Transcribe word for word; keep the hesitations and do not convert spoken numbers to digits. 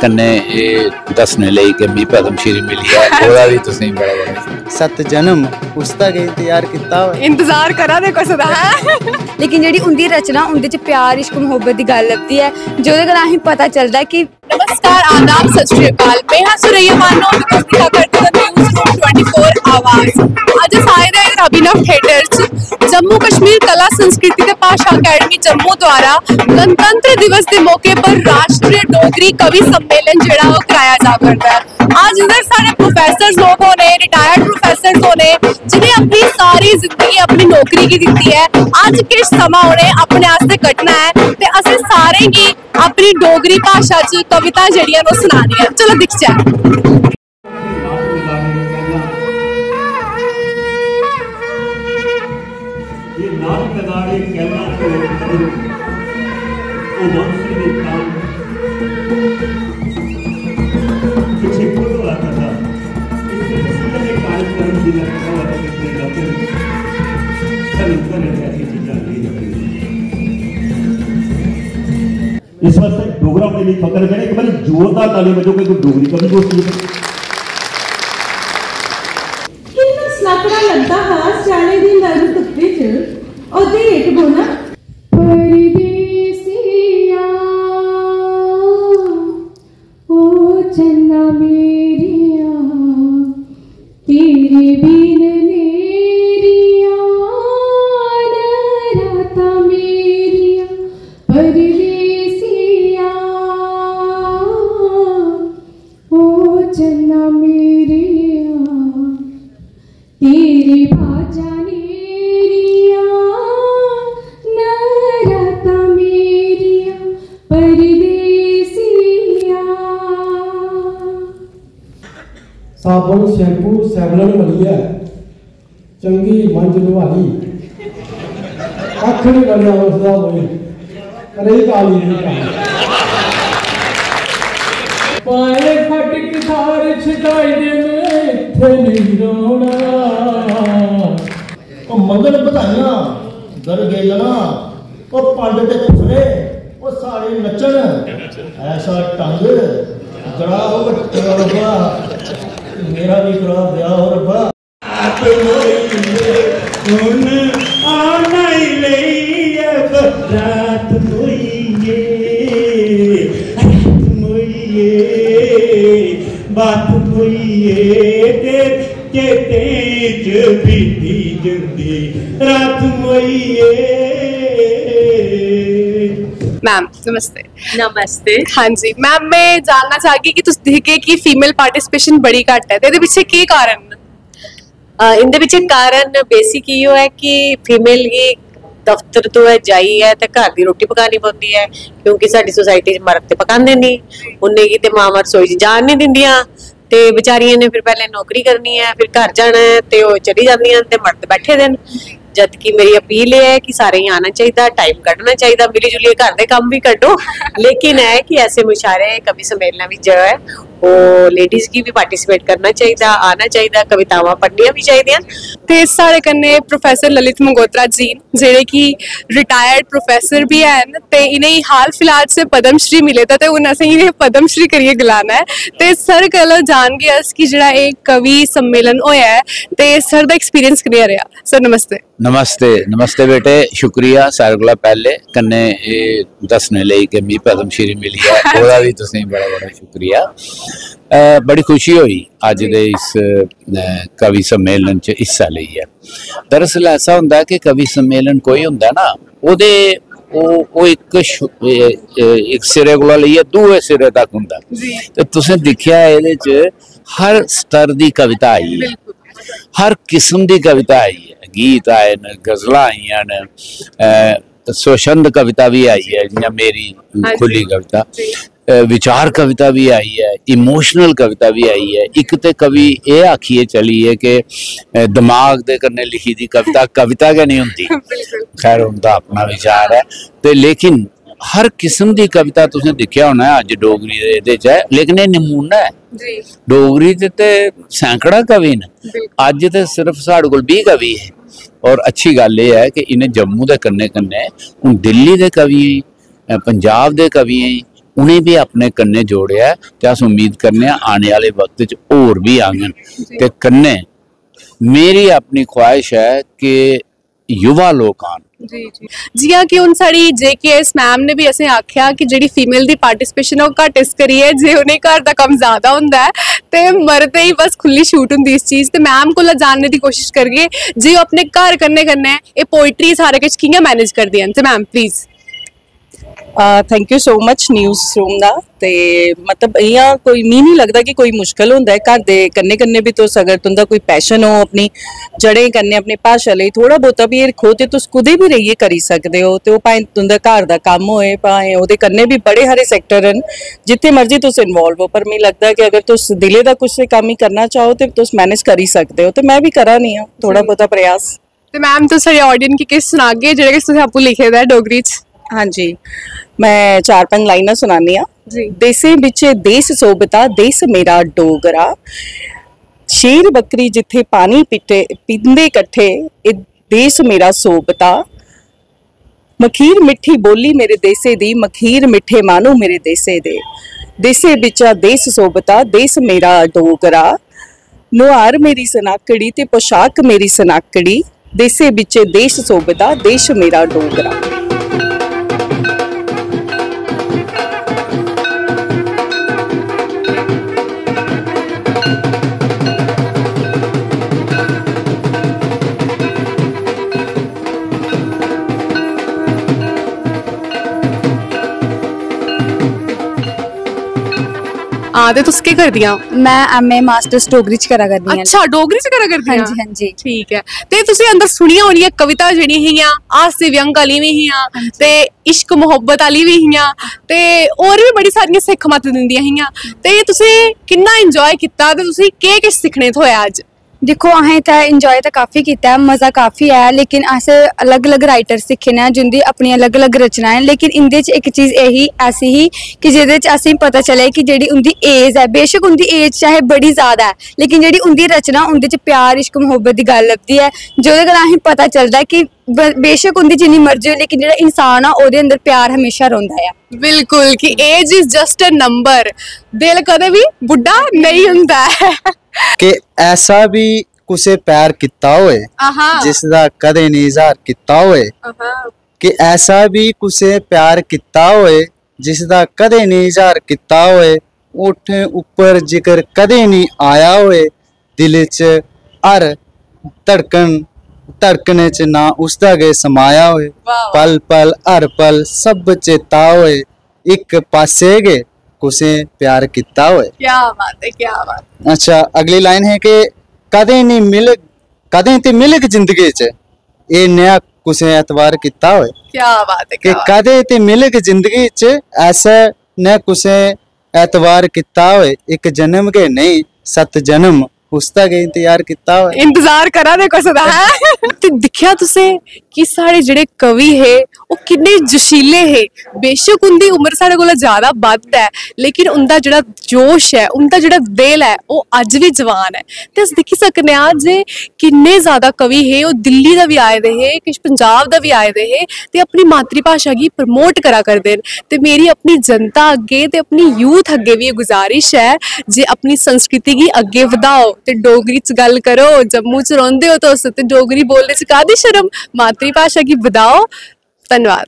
कन्नै एह् दस्सने लेई कि मिगी पद्म श्री मिली ऐ, ओह्दा बी तुसेंगी बड़ा बड़ा शुक्रिया। सत्त जन्म उसदा गै इंतजार कीता होऐ। इंतजार करा दे कुसै दा, हैं? लेकिन जेह्ड़ी उं'दी रचना, उं'दे च प्यार, इश्क, मुहब्बत दी गल्ल लभदी ऐ, जेह्दे कन्नै असेंगी पता चलदा कि नमस्कार, आदाब, सत श्री अकाल। मैं हां सुरैया बानो ते तुस दिक्खा करदे ओ News Room twenty four आवाज। अज्ज अस आए दे आं अभिनव थिएटर च जम्मू कश्मीर कला संस्कृति ते भाशा अकैडमी जम्मू द्वारा गणतंत्र दिवस दे मौके पर राष्ट्रीय डोगरी कवि सम्मेलन जेह्ड़ा ओह् कराया जा करदा ऐ। अज्ज इद्धर साढ़े प्रोफेसर लोग होने, रिटायर्ड प्रोफेसर होने, जिनें अपनी सारी जिंदगी अपनी नौकरी गी दित्ती ऐ। अज्ज किश समां उनें अपने आस्तै कड्ढना ऐ ते असें सारें गी अपनी डोगरी भाशा च कविता जेह्ड़ियां न ओह् सनानियां। चलो दिखचै। ये नाल नगाड़े कैला तो करो, ओ वंश ने काम। पीछे फोटो आता था, इससे किसी का कार्यक्रम भी लगता हुआ तो कितने जाते हैं। सर, ऊपर है, ऐसी चीजें नहीं लगती। इस वास्तै डोगरा होने लेई फकर करै। इक बारी जोरदार ताली बजाओ, कोई डोगरी कवि गोश्ठी। किन्ना सनाकड़ा लगदा हा स्याले दी नर्म धुप्पे च ओह्दे हेठ बौह्ना। परदेसिया, ओ चन्ना मेरिया, तेरे बिन नेरियां न रातां मेरियां, परदेसिया, ओ चन्ना मेरिया, तेरे बाजा नेरियां न रातां मेरियां, परदेसिया। साबन, शैम्पू, सैवलन मलियै चंगी मंज नुहारी। कक्ख निं बनेआ उसदा मोई। रेही काली, रेही काली। पाए फटक थार छकाई दे, में इत्थै नेईं रौह्ना। ओ मंगल बधाइयां, गरगेलना, ओ पंड ते खुसरे, ओ सारे नच्चन। ऐसा ढंग, जड़ा ओ रब्बा, मेरा भी करा ब्याह ओ रब्बा। रात मोइये, हुन आना ही लेई ऐ बरात मोइये, रात मोइये, बात मोइये, ते चेतें च बीती जंदी रात मोइये। मैम, नमस्ते। नमस्ते। हाँ जी, मैम, मैं जानना चाहगी कि तुस दिखगे कि फीमेल पार्टिसिपेशन बड़ी घट्ट ऐ, ते एह्दे पिच्छे केह् कारण न? अ, इं'दे पिच्छे कारण बेसिक इ'यो ऐ कि फीमेल गी दफ्तर तो ऐ जाइयै ते घर दी रुट्टी पकानी पौंदी ऐ, क्योंकि साढ़ी सोसाइटी च मर्द ते पकांदे निं, उ'नेंगी ते मावां रसोई च जान निं दिंदियां, ते बेचारियें ने फिर पैह्लें नौकरी करनी ऐ, फिर घर जाना ऐ, ते ओह् चली जंदियां न ते मर्द बैठे दे न। जद कि मेरी अपील एह् ऐ कि सारें गी आना चाहिदा, टाइम कड्ढना चाहिदा, मिली जुलियै घर दे कम्म बी कड्ढो। लेकिन ऐ कि ऐसे मुशायरे, कवि सम्मेलनां बिच जो ऐ, ओह् लेडीज गी बी पार्टिसिपेट करना चाहिदा, आना चाहिदा, कवितावां पढ़नियां बी चाहिदियां। ते साढ़े कन्नै प्रोफेसर ललित मंगोत्रा जी न, जेह्ड़े कि रिटायर्ड प्रोफेसर बी हैन, ते इ'नेंगी हाल फिलहाल च पद्म श्री मिले दा, ते हून असें इ'नेंगी पद्म श्री करियै गलाना ऐ। ते सर कोला जानगे अस कि जेह्ड़ा एह् कवि सम्मेलन होएआ ऐ, ते सर दा एक्सपीरियंस कनेहा रेहा? सर, नमस्ते। नमस्ते, नमस्ते बेटे, शुक्रिया सारे कोला पैह्ले कन्नै एह् दस्सने लेई कि मिगी पद्म श्री मिली ऐ, ओह्दा बी तुसेंगी बड़ा बड़ा शुक्रिया। अ, बड़ी खुशी होई अज्ज दे इस, अ, कवि सम्मेलन च हिस्सा लेइयै। दरअसल ऐसा होंदा कि कवि सम्मेलन कोई होंदा ना, ओह्दे, ओह्, ओह् इक श-, ए-, ए-, इक सिरे कोला लेइयै दूए सिरे तक होंदा। जी। ते तुसें दिक्खेआ एह्दे च हर स्तर दी कविता आई ऐ, बिल्कुल। हर किस्म दी कविता आई ऐ, गीत आए न, गजलां आइयां न, अ, स्वच्छंद कविता बी आई ऐ, जि'यां मेरी हाँ जी। खु'ल्ली कविता, जी। अ, विचार कविता बी आई ऐ, इमोशनल कविता बी आई ऐ। इक ते कवि एह् आखियै चली ऐ कि, अ, दमाग दे कन्नै लिखी दी कविता, कविता गै निं होंदी। बिल्कुल। खैर, उं'दा अपना विचार ऐ। ते लेकिन हर किस्म दी कविता तुसें दिक्खेआ होना ऐ, अज्ज डोगरी दे एह्दे च ऐ, लेकिन एह् नमूना ऐ। जी। डोगरी च ते सैकड़ां कवि न। बिल्कुल। अज्ज ते सिर्फ साढ़े कोल बीह् कवि हे। और अच्छी गल्ल एह् ऐ कि इ'नें जम्मू दे कन्नै कन्नै हून दिल्ली दे कवियें गी, अ, पंजाब दे कवियें गी, उ'नें बी अपने कन्नै जोड़ेआ ऐ ते अस उम्मीद करने आं आने आह्ले वक्त च होर बी आङन। ते कन्नै मेरी अपनी ख्वाहिश ऐ कि युवा लोक आन। जी जी। जियां कि हून साढ़ी जेकेएस मैम ने बी असें आखेआ कि जेह्ड़ी फीमेल दी पार्टिसिपेशन ऐ ओह् घट्ट, इस करियै जे उ'नें घर दा कम्म ज्यादा होंदा ऐ ते मर्दें गी बस खु'ल्ली छूट होंदी इस चीज। ते मैम कोला जानने दी कोशिश करगे जे ओह् अपने घर कन्नै कन्नै एह् पोइट्री सारा किश कि'यां मैनेज करदियां न। ते ma'am, please. Thank you so much news room दा। ते मतलब इ'यां कोई, मी निं लगदा कि कोई मुश्कल होंदा ऐ। घर दे कन्नै कन्नै बी तुस, अगर तुं'दा कोई पैशन हो अपनी जड़ें कन्नै, अपनी भाशा लेई थोह्ड़ा बहुता बी रक्खो, ते तुस कुतै बी रेहियै करी सकदे ओ। ते ओह् भाएं तुं'दा घर दा कम्म होए, भाएं ओह्दे कन्नै बी बड़े हारे सैक्टर न जित्थै मर्जी तुस इन्वाल्व हो। पर मी लगदा कि अगर तुस दिलै दा कुछ कम्म गी करना चाहो ते तुस मैनेज करी सकदे ओ। ते में बी करा नी आं थोह्ड़ा जी। बहुता प्रयास। ते मैम, तुस साढ़े ऑडियंस गी किश सनागे जेह्ड़ा किश तुसें आपूं लिखे दा ऐ डोगरी च? हाँ जी, मैं चार पंज लाइनां सुनानी आं। जी। देसें बिच देस सोभता, देस मेरा डोगरा। शेर बकरी जित्थे पानी पिट्टे, पींदे कट्ठे, ए देस मेरा सोभता। मखीर मिट्ठी बोली मेरे देसे दी, मखीर मिट्ठे मानू मेरे देसे दे। देसे बिचा देस सोभता, देस मेरा डोगरा। नुहार मेरी सनाकड़ी ते पोशाक मेरी सनाकड़ी। देसे बिच्चे देश सोभदा, देश मेरा डोगरा। हां, ते तुस केह् करदियां? मैं एमए मास्टर्स डोगरी च करा करनी आं। अच्छा, डोगरी च करा करदियां? हां जी, हां जी। ठीक ऐ। ते तुसें अंदर सुनियां होनियां कविता जेह्ड़ियां हियां, हास्य व्यंग आह्ली बी हियां ते इश्क मोहब्बत आह्ली बी हियां ते होर बी बड़ी सारियां सिक्ख मत दिंदियां हियां। ते तुसें किन्ना एंजॉय कीता ते तुसें केह् किश सिक्खने थ्होएआ अज्ज? दिक्खो, असें इत्थै एंजॉय ते काफी कीता ऐ, मजा काफी ऐ, लेकिन अस अलग-अलग राइटर सिक्खे न जिंदी अपनी अलग-अलग रचनां न। लेकिन इंदे च इक चीज एही ऐसी ही कि जेह्दे च असेंगी पता चलेआ कि जेह्ड़ी उंदी एज ऐ, बेशक उंदी एज चाहे बड़ी ज्यादा ऐ, लेकिन जेह्ड़ी उंदी रचना, उंदे च प्यार, इश्क, मोहब्बत दी गल्ल लभदी ऐ, जेह्दे कन्नै असेंगी पता चलदा ऐ कि ब-, बेशक उंदी जिन्नी मर्जी होए, लेकिन जेह्ड़ा इंसान ऐ, ओह्दे अंदर प्यार हमेशा रौंह्दा ऐ। बिल्कुल, कि age is just a number, दिल कदें बी बुड्ढा नेईं होंदा ऐ। कि ऐसा बी कुसै प्यार कीता होए, आहा। जिसदा कदें निं इजहार कीता होए। आहा। कि ऐसा बी कुसै प्यार कीता होए, जिसदा कदें निं इजहार कीता होए। ओठें उप्पर जिकर कदें निं आया होए, दिल च हर धड़कन, धड़कने च नां उसदा गै समाया होए। वाह, वाह। पल पल, हर पल, सब चेता होए, इक पासे गै कुसै प्यार कीता होए। क्या बात है, क्या बात है। अच्छा, अगली लाइन है कि कदें निं मिलग, कदें ते मिलग जिंदगी च एह् नेहा कुसै ऐतबार कीता होए। क्या बात है, कि क्या बात है। कदें ते मिलग जिंदगी च ऐसा ने कुसै ऐतबार कीता होए, इक जन्म गै नेईं, सत्त जन्म उसदा गै इंतजार कीता होए। इंतजार करा दे कुसै दा, हैं? ते दिक्खेआ तुसें कि साढ़े जेह्ड़े कवि हे, ओह् किन्ने जोशीले हे। बेशक उंदी उम्र साढ़े कोला ज्यादा बद्ध ऐ, लेकिन उंदा जेह्ड़ा जोश ऐ, उंदा जेह्ड़ा दिल ऐ, ओह् अज्ज बी जवान ऐ। ते अस दिक्खी सकने आं जे किन्ने ज्यादा कवि हे, ओह् दिल्ली दा बी आए दे हे, किश पंजाब दा बी आए दे हे, ते अपनी मातृभाशा गी प्रमोट करा करदे न। ते मेरी अपनी जनता अग्गें ते अपनी यूथ अग्गें बी एह् गुजारिश ऐ जे अपनी संस्कृति गी अग्गें बधाओ ते डोगरी च गल्ल करो। जम्मू च रौंह्दे ओ तुस ते डोगरी बोलने च काह्दी शर्म? मातृभाशा गी बधाओ। धन्नवाद।